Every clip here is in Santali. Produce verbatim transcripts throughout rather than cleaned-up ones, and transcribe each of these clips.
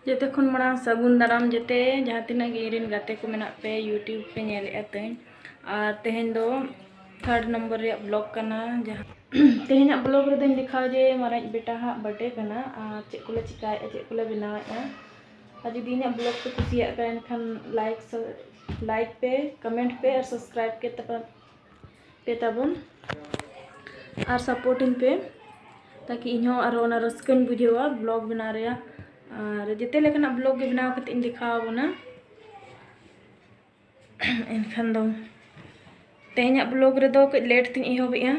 ᱡᱚᱛᱚ ᱠᱷᱚᱱ ᱢᱟᱲᱟᱝ ᱥᱟᱹᱜᱩᱱ ᱫᱟᱨᱟᱢ ᱡᱚᱛᱚ ᱡᱟᱦᱟᱸ ᱛᱤᱱᱟᱹᱜ ᱜᱮ ᱤᱧ ᱨᱮᱱ ᱜᱟᱛᱮ ᱠᱚ ᱢᱮᱱᱟᱜ ᱯᱮ YouTube ᱯᱮ ᱧᱮᱞᱮᱫᱼᱟ ᱛᱤᱧ᱾ ᱟᱨ ᱛᱮᱦᱮᱧ ᱫᱚ third number ᱨᱮᱭᱟᱜ vlog ᱠᱟᱱᱟ᱾ ᱡᱟᱦᱟᱸ ᱛᱮᱦᱮᱧᱟᱜ vlog ᱨᱮᱫᱚᱧ ᱫᱮᱠᱷᱟᱣ ᱡᱮ ᱢᱟᱨᱟᱝᱤᱡ ᱵᱮᱴᱟ ᱦᱟᱜ birthday ᱠᱟᱱᱟ ᱟᱨ ᱪᱮᱫ ᱠᱚᱞᱮ ᱪᱤᱠᱟᱭᱮᱫᱼᱟ, ᱪᱮᱫ ᱠᱚᱞᱮ ᱵᱮᱱᱟᱣᱮᱫᱼᱟ᱾ ᱟᱨ ᱡᱩᱫᱤ ᱤᱧᱟᱹᱜ vlog ᱯᱮ ᱠᱩᱥᱤᱭᱟᱜ ᱠᱟᱱ ᱮᱱᱠᱷᱟᱱ like ᱥᱮ like ᱯᱮ, comment ᱯᱮ ᱟᱨ subscribe ᱠᱮ ᱛᱟᱯᱚᱨ ᱯᱮ ᱛᱟᱵᱚᱱ ᱟᱨ support ᱤᱧ ᱯᱮ, ᱛᱟᱠᱤ ᱤᱧᱦᱚᱸ ᱟᱨᱦᱚᱸ ᱚᱱᱟ ᱨᱟᱹᱥᱠᱟᱹᱧ ᱵᱩᱡᱷᱟᱹᱣᱟ vlog ᱵᱮᱱᱟᱣ ᱨᱮᱭᱟᱜ᱾ ᱟᱨ ᱡᱮᱛᱮ ᱞᱮᱠᱟᱱᱟᱜ vlog ᱜᱮ ᱵᱮᱱᱟᱣ ᱠᱟᱛᱮ ᱤᱧ ᱫᱮᱠᱷᱟᱣ ᱟᱵᱚᱱᱟ᱾ ᱮᱱᱠᱷᱟᱱ ᱫᱚ ᱛᱮᱦᱮᱧᱟᱜ vlog ᱨᱮᱫᱚ ᱠᱟᱹᱡ late ᱛᱤᱧ ᱮᱦᱚᱵᱮᱜᱼᱟ᱾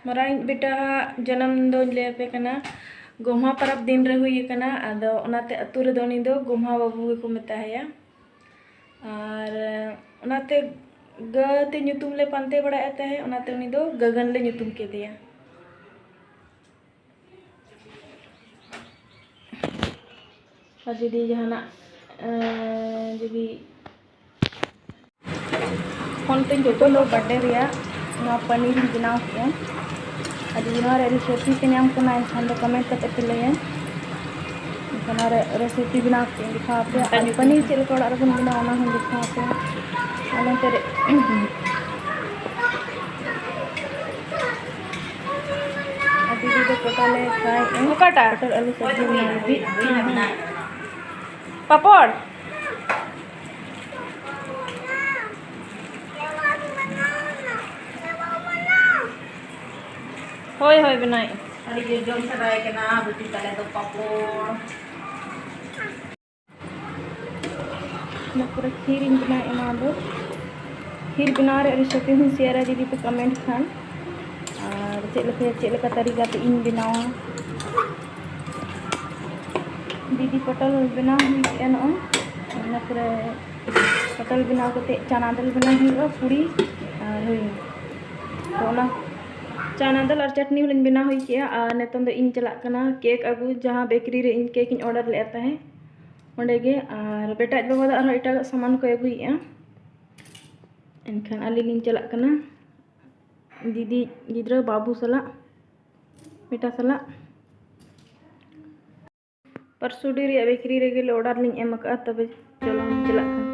ᱢᱟᱨᱟᱝᱤᱡ ᱵᱮᱴᱟ ᱦᱟᱜ ᱡᱟᱱᱟᱢ ᱫᱚᱧ ᱞᱟᱹᱭ ᱟᱯᱮ ᱠᱟᱱᱟ, ᱜᱚᱢᱦᱟ ᱯᱟᱨᱟᱵᱽ ᱫᱤᱱ ᱨᱮ ᱦᱩᱭ ᱟᱠᱟᱱᱟ᱾ ᱟᱫᱚ ᱚᱱᱟᱛᱮ ᱟᱹᱛᱩ ᱨᱮᱫᱚ ᱩᱱᱤ ᱫᱚ ᱜᱚᱢᱦᱟ ᱵᱟᱹᱵᱩ ᱜᱮᱠᱚ ᱢᱮᱛᱟᱭᱟ᱾ ᱟᱨ ᱚᱱᱟᱛᱮ ᱜᱟᱹᱛᱮ ᱧᱩᱛᱩᱢ ᱞᱮ ᱯᱟᱱᱛᱮ ᱵᱟᱲᱟᱭᱮᱫ ᱛᱟᱦᱮᱸᱫ, ᱚᱱᱟᱛᱮ ᱩᱱᱤ ᱫᱚ ᱜᱟᱹᱜᱟᱹᱱ ᱞᱮ ᱧᱩᱛᱩᱢ ᱠᱮᱫᱮᱭᱟ᱾ ᱟᱨ ᱡᱩᱫᱤ ᱡᱟᱦᱟᱱᱟᱜ, ᱮᱸ, ᱡᱩᱫᱤ ᱯᱷᱳᱱ ᱛᱮᱧ ᱡᱚᱛᱚ ᱫᱚ birthday ᱨᱮᱭᱟᱜ ᱱᱚᱣᱟ ᱯᱟᱱᱤᱨ ᱤᱧ ᱵᱮᱱᱟᱣ ᱠᱮᱫᱼᱟ᱾ ᱟᱨ ᱡᱩᱫᱤ ᱱᱚᱣᱟ ᱨᱮ recipe ᱯᱮ ᱧᱟᱢ ᱠᱟᱱᱟ, ᱮᱱᱠᱷᱟᱱ ᱫᱚ comment ᱠᱟᱛᱮ ᱯᱮ ᱞᱟᱹᱭᱟ᱾ ᱮᱱᱠᱷᱟᱱ ᱱᱚᱣᱟ ᱨᱮ recipe ᱵᱮᱱᱟᱣ ᱠᱟᱛᱮ ᱤᱧ ᱫᱮᱠᱷᱟᱣ ᱟᱯᱮᱭᱟ᱾ ᱟᱨ ᱯᱟᱱᱤᱨ ᱪᱮᱫ ᱞᱮᱠᱟ ᱚᱲᱟᱜ ᱨᱮᱵᱚᱱ ᱵᱮᱱᱟᱣᱟ, ᱚᱱᱟ ᱦᱚᱸᱧ ᱫᱮᱠᱷᱟᱣ ᱟᱯᱮᱭᱟ᱾ ᱟᱨ ᱱᱚᱛᱮ ᱨᱮ ᱟᱨ ᱫᱤᱫᱤ ᱫᱚ ᱯᱚᱴᱚᱞ ᱮ fry ᱮᱫᱼᱟ᱾ ᱚᱠᱟᱴᱟᱜ? ᱯᱚᱴᱚᱞ ᱟᱹᱞᱩ ᱥᱚᱵᱽᱡᱤ ᱵᱮᱱᱟᱣ ᱞᱟᱹᱜᱤᱫ᱾ ᱯᱟᱯᱚᱲ? ᱦᱳᱭ, ᱦᱳᱭ, ᱵᱮᱱᱟᱣᱮᱫ᱾ ᱟᱹᱰᱤ ᱡᱳᱨ ᱡᱚᱢ ᱥᱟᱱᱟᱭᱮ ᱠᱟᱱᱟ ᱵᱤᱴᱤ ᱛᱟᱞᱮ ᱫᱚ ᱯᱟᱯᱚᱲ᱾ ᱤᱱᱟᱹ ᱯᱚᱨᱮ ᱠᱷᱤᱨ ᱤᱧ ᱵᱮᱱᱟᱣᱮᱫᱼᱟ᱾ ᱱᱚᱣᱟ ᱫᱚ ᱠᱷᱤᱨ ᱵᱮᱱᱟᱣ ᱨᱮᱭᱟᱜ recipe ᱦᱚᱸᱧ share ᱟ ᱡᱩᱫᱤ ᱯᱮ comment ᱠᱷᱟᱱ᱾ ᱟᱨ ᱪᱮᱫ ᱞᱮᱠᱟ, ᱪᱮᱫ ᱞᱮᱠᱟ ᱛᱟᱹᱨᱤᱠᱟ ᱛᱮ ᱤᱧ ᱵᱮᱱᱟᱣᱟ᱾ ᱫᱤᱫᱤ ᱯᱚᱴᱚᱞ ᱵᱮᱱᱟᱣ ᱦᱩᱭ ᱠᱮᱜᱼᱟ ᱱᱚᱜᱼᱚᱭ᱾ ᱤᱱᱟᱹ ᱯᱚᱨᱮ ᱯᱚᱴᱚᱞ ᱵᱮᱱᱟᱣ ᱠᱟᱛᱮ ᱪᱟᱱᱟ ᱫᱟᱞ ᱵᱮᱱᱟᱣ ᱦᱩᱭᱩᱜᱼᱟ, ᱯᱩᱲᱤ ᱟᱨ ᱦᱩᱭᱱᱟ᱾ ᱛᱚ ᱚᱱᱟ ᱪᱟᱱᱟ ᱫᱟᱞ ᱟᱨ ᱪᱟᱴᱱᱤ ᱦᱚᱸᱞᱤᱧ ᱵᱮᱱᱟᱣ ᱦᱩᱭ ᱠᱮᱜᱼᱟ᱾ ᱟᱨ ᱱᱤᱛᱚᱝ ᱫᱚ ᱤᱧ ᱪᱟᱞᱟᱜ ᱠᱟᱱᱟ cake ᱟᱹᱜᱩ, ᱡᱟᱦᱟᱸ bakery ᱨᱮ ᱤᱧ cake ᱤᱧ order ᱞᱮᱫ ᱛᱟᱦᱮᱸᱫ ᱚᱸᱰᱮ ᱜᱮ᱾ ᱟᱨ ᱵᱮᱴᱟ ᱟᱡ ᱵᱟᱵᱟ ᱫᱚ ᱟᱨᱦᱚᱸ ᱮᱴᱟᱜᱟᱜ ᱥᱟᱢᱟᱱ ᱠᱚᱭ ᱟᱹᱜᱩᱭᱮᱫᱼᱟ᱾ ᱮᱱᱠᱷᱟᱱ ᱟᱹᱞᱤᱧ ᱞᱤᱧ ᱪᱟᱞᱟᱜ ᱠᱟᱱᱟ ᱫᱤᱫᱤ ᱜᱤᱫᱽᱨᱟᱹ ᱵᱟᱹᱵᱩ ᱥᱟᱞᱟᱜ᱾ ᱢᱤᱴᱷᱟ ᱥᱟᱞᱟᱜ᱾ ᱯᱟᱨᱥᱩᱰᱤ ᱨᱮᱭᱟᱜ ᱵᱮᱠᱟᱨᱤ ᱨᱮᱜᱮ ᱞᱮ ᱚᱰᱟᱨ ᱞᱤᱧ ᱮᱢ ᱟᱠᱟᱫᱼᱟ᱾ ᱛᱚᱵᱮ ᱪᱚᱞᱚ ᱪᱟᱞᱟᱜ ᱠᱟᱱᱟ᱾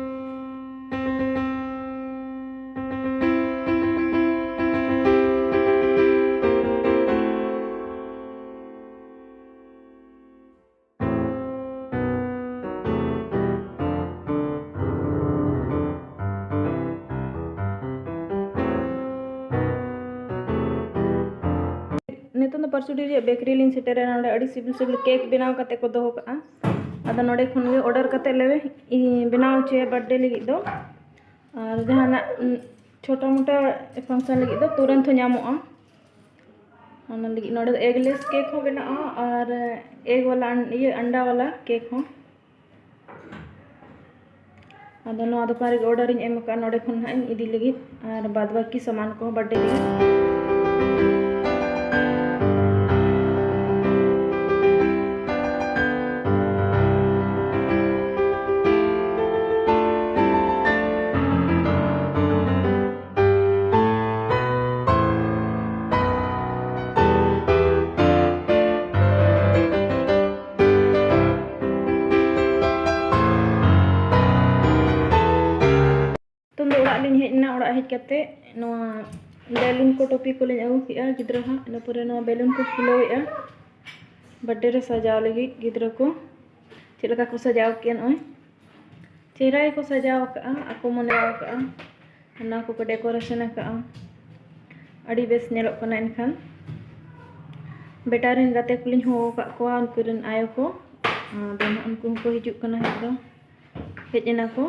ᱱᱤᱛᱚᱝ ᱫᱚ ᱯᱟᱨᱥᱩᱰᱤ ᱨᱮᱭᱟᱜ ᱵᱮᱠᱟᱨᱤ ᱞᱤᱧ ᱥᱮᱴᱮᱨᱮᱱᱟ᱾ ᱱᱚᱰᱮ ᱟᱹᱰᱤ ᱥᱤᱵᱤᱞ ᱥᱤᱵᱤᱞ ᱠᱮᱠ ᱵᱮᱱᱟᱣ ᱠᱟᱛᱮ ᱠᱚ ᱫᱚᱦᱚ ᱠᱟᱜᱼᱟ᱾ ᱟᱫᱚ ᱱᱚᱰᱮ ᱠᱷᱚᱱ ᱜᱮ ᱚᱰᱟᱨ ᱠᱟᱛᱮ ᱞᱮ ᱵᱮᱱᱟᱣ ᱦᱚᱪᱚᱭᱟ ᱵᱟᱨᱛᱷᱰᱮ ᱞᱟᱹᱜᱤᱫ ᱫᱚ᱾ ᱟᱨ ᱡᱟᱦᱟᱱᱟᱜ ᱪᱷᱳᱴᱟ ᱢᱳᱴᱟ ᱯᱷᱟᱝᱥᱚᱱ ᱞᱟᱹᱜᱤᱫ ᱫᱚ ᱛᱩᱨᱟᱹᱱᱛ ᱦᱚᱸ ᱧᱟᱢᱚᱜᱼᱟ᱾ ᱚᱱᱟ ᱞᱟᱹᱜᱤᱫ ᱱᱚᱰᱮ ᱫᱚ ᱮᱜᱽᱞᱮᱥ ᱠᱮᱠ ᱦᱚᱸ ᱵᱮᱱᱟᱜᱼᱟ ᱟᱨ ᱮᱜᱽ ᱵᱟᱞᱟ ᱟᱱ- ᱤᱭᱟᱹ ᱟᱱᱰᱟ ᱵᱟᱞᱟ ᱠᱮᱠ ᱦᱚᱸ᱾ ᱟᱫᱚ ᱱᱚᱣᱟ ᱫᱚᱠᱟᱱ ᱨᱮᱜᱮ ᱚᱰᱟᱨ ᱤᱧ ᱮᱢ ᱟᱠᱟᱫᱼᱟ, ᱱᱚᱰᱮ ᱠᱷᱚᱱ ᱦᱟᱸᱜ ᱤᱧ ᱤᱫᱤ ᱞᱟᱹᱜᱤᱫ᱾ ᱟᱨ ᱵᱟᱫ ᱵᱟᱹᱠᱤ ᱥᱟᱢᱟᱱ ᱠᱚᱦᱚᱸ ᱵᱟᱨᱛᱷᱰᱮ ᱞᱟᱹᱜᱤᱫ᱾ ᱱᱤᱛᱚᱝ ᱫᱚ ᱚᱲᱟᱜ ᱞᱤᱧ ᱦᱮᱡ ᱮᱱᱟ᱾ ᱚᱲᱟᱜ ᱦᱮᱡ ᱠᱟᱛᱮ ᱱᱚᱣᱟ ᱵᱮᱞᱩᱱ ᱠᱚ ᱴᱚᱯᱤ ᱠᱚᱞᱤᱧ ᱟᱹᱜᱩ ᱠᱮᱜᱼᱟ ᱜᱤᱫᱽᱨᱟᱹ ᱦᱟᱸᱜ᱾ ᱤᱱᱟᱹ ᱯᱚᱨᱮ ᱱᱚᱣᱟ ᱵᱮᱞᱩᱱ ᱠᱚ ᱠᱷᱩᱞᱟᱹᱣᱮᱜᱼᱟ ᱵᱟᱨᱛᱷᱰᱮ ᱨᱮ ᱥᱟᱡᱟᱣ ᱞᱟᱹᱜᱤᱫ ᱜᱤᱫᱽᱨᱟᱹ ᱠᱚ᱾ ᱪᱮᱫ ᱞᱮᱠᱟ ᱠᱚ ᱥᱟᱡᱟᱣ ᱠᱮᱜᱼᱟ, ᱱᱚᱜᱼᱚᱭ ᱪᱮᱦᱨᱟ ᱜᱮᱠᱚ ᱥᱟᱡᱟᱣ ᱟᱠᱟᱜᱼᱟ, ᱟᱠᱚ ᱢᱚᱱᱮ ᱟᱠᱟᱜᱼᱟ᱾ ᱚᱱᱟ ᱠᱚᱠᱚ ᱰᱮᱠᱳᱨᱮᱥᱚᱱ ᱟᱠᱟᱜᱼᱟ, ᱟᱹᱰᱤ ᱵᱮᱥ ᱧᱮᱞᱚᱜ ᱠᱟᱱᱟ᱾ ᱮᱱᱠᱷᱟᱱ ᱵᱮᱴᱟ ᱨᱮᱱ ᱜᱟᱛᱮ ᱠᱚᱞᱤᱧ ᱦᱚᱦᱚ ᱟᱠᱟᱫ ᱠᱚᱣᱟ, ᱩᱱᱠᱩ ᱨᱮᱱ ᱟᱭᱳ ᱠᱚ᱾ ᱟᱫᱚ ᱱᱟᱦᱟᱜ ᱩᱱᱠᱩ ᱦᱚᱸᱠᱚ ᱦᱤᱡᱩᱜ ᱠᱟᱱᱟ ᱦᱮᱡ ᱫᱚ, ᱦᱮᱡ ᱮᱱᱟ ᱠᱚ᱾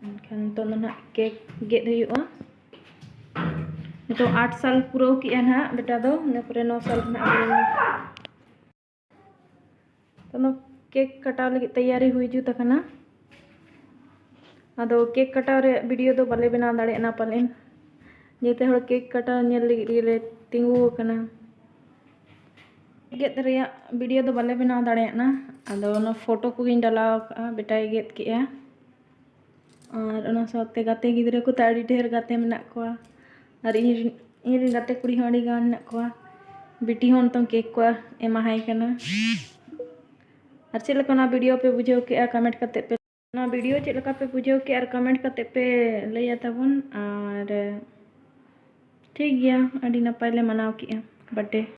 ᱮᱱᱠᱷᱟᱱ ᱱᱤᱛᱚᱜ ᱫᱚ ᱱᱟᱦᱟᱜ ᱠᱮᱠ ᱜᱮᱫ ᱦᱩᱭᱩᱜᱼᱟ᱾ ᱱᱤᱛᱚᱜ ᱟᱴ ᱥᱟᱞ ᱯᱩᱨᱟᱹᱣ ᱠᱮᱜᱼᱟ ᱱᱟᱦᱟᱜ ᱵᱮᱴᱟ ᱫᱚ, ᱤᱱᱟᱹ ᱯᱚᱨᱮ ᱱᱚ ᱥᱟᱞ ᱨᱮᱱᱟᱜ ᱵᱚᱞᱚᱱᱟ᱾ ᱛᱚ ᱱᱚᱣᱟ ᱠᱮᱠ ᱠᱟᱴᱟᱣ ᱞᱟᱹᱜᱤᱫ ᱛᱮᱭᱟᱨᱤ ᱦᱩᱭ ᱡᱩᱛ ᱟᱠᱟᱱᱟ᱾ ᱟᱫᱚ ᱠᱮᱠ ᱠᱟᱴᱟᱣ ᱨᱮᱭᱟᱜ ᱵᱷᱤᱰᱤᱭᱳ ᱫᱚ ᱵᱟᱞᱮ ᱵᱮᱱᱟᱣ ᱫᱟᱲᱮᱭᱟᱜᱼᱟ ᱯᱟᱞᱮᱱ, ᱡᱮᱛᱮ ᱦᱚᱲ ᱠᱮᱠ ᱠᱟᱴᱟᱣ ᱧᱮᱞ ᱞᱟᱹᱜᱤᱫ ᱜᱮᱞᱮ ᱛᱤᱸᱜᱩ ᱟᱠᱟᱱᱟ᱾ ᱜᱮᱫ ᱨᱮᱭᱟᱜ ᱵᱷᱤᱰᱤᱭᱳ ᱫᱚ ᱵᱟᱞᱮ ᱵᱮᱱᱟᱣ ᱫᱟᱲᱮᱭᱟᱜᱼᱟ᱾ ᱟᱫᱚ ᱚᱱᱟ ᱯᱷᱳᱴᱳ ᱠᱚᱜᱮᱧ ᱰᱟᱞᱟᱣ ᱟᱠᱟᱫᱼᱟ, ᱵᱮᱴᱟᱭ ᱜᱮᱫ ᱠᱮᱜᱼᱟ᱾ ᱟᱨ ᱚᱱᱟ ᱥᱟᱶᱛᱮ ᱜᱟᱛᱮ ᱜᱤᱫᱽᱨᱟᱹ ᱠᱚᱛᱮ ᱟᱹᱰᱤ ᱰᱷᱮᱨ ᱜᱟᱛᱮ ᱢᱮᱱᱟᱜ ᱠᱚᱣᱟ᱾ ᱟᱨ ᱤᱧ ᱨᱤᱱ ᱤᱧ ᱨᱮᱱ ᱜᱟᱛᱮ ᱠᱩᱲᱤ ᱦᱚᱸ ᱟᱹᱰᱤ ᱜᱟᱱ ᱢᱮᱱᱟᱜ ᱠᱚᱣᱟ᱾ ᱵᱤᱴᱤ ᱦᱚᱸ ᱱᱤᱛᱚᱝ ᱠᱮᱠ ᱠᱚ ᱮᱢᱟᱦᱟᱭ ᱠᱟᱱᱟ᱾ ᱟᱨ ᱪᱮᱫ ᱞᱮᱠᱟ ᱚᱱᱟ ᱵᱷᱤᱰᱤᱭᱳ ᱯᱮ ᱵᱩᱡᱷᱟᱹᱣ ᱠᱮᱜᱼᱟ, ᱠᱚᱢᱮᱱᱴ ᱠᱟᱛᱮ ᱯᱮ, ᱚᱱᱟ ᱵᱷᱤᱰᱤᱭᱳ ᱪᱮᱫ ᱞᱮᱠᱟ ᱯᱮ ᱵᱩᱡᱷᱟᱹᱣ ᱠᱮᱜᱼᱟ ᱟᱨ ᱠᱚᱢᱮᱱᱴ ᱠᱟᱛᱮ ᱯᱮ ᱞᱟᱹᱭᱟ ᱛᱟᱵᱚᱱ᱾ ᱟᱨ ᱴᱷᱤᱠ ᱜᱮᱭᱟ, ᱟᱹᱰᱤ ᱱᱟᱯᱟᱭ ᱞᱮ ᱢᱟᱱᱟᱣ ᱠᱮᱜᱼᱟ ᱵᱟᱨᱛᱷᱰᱮ᱾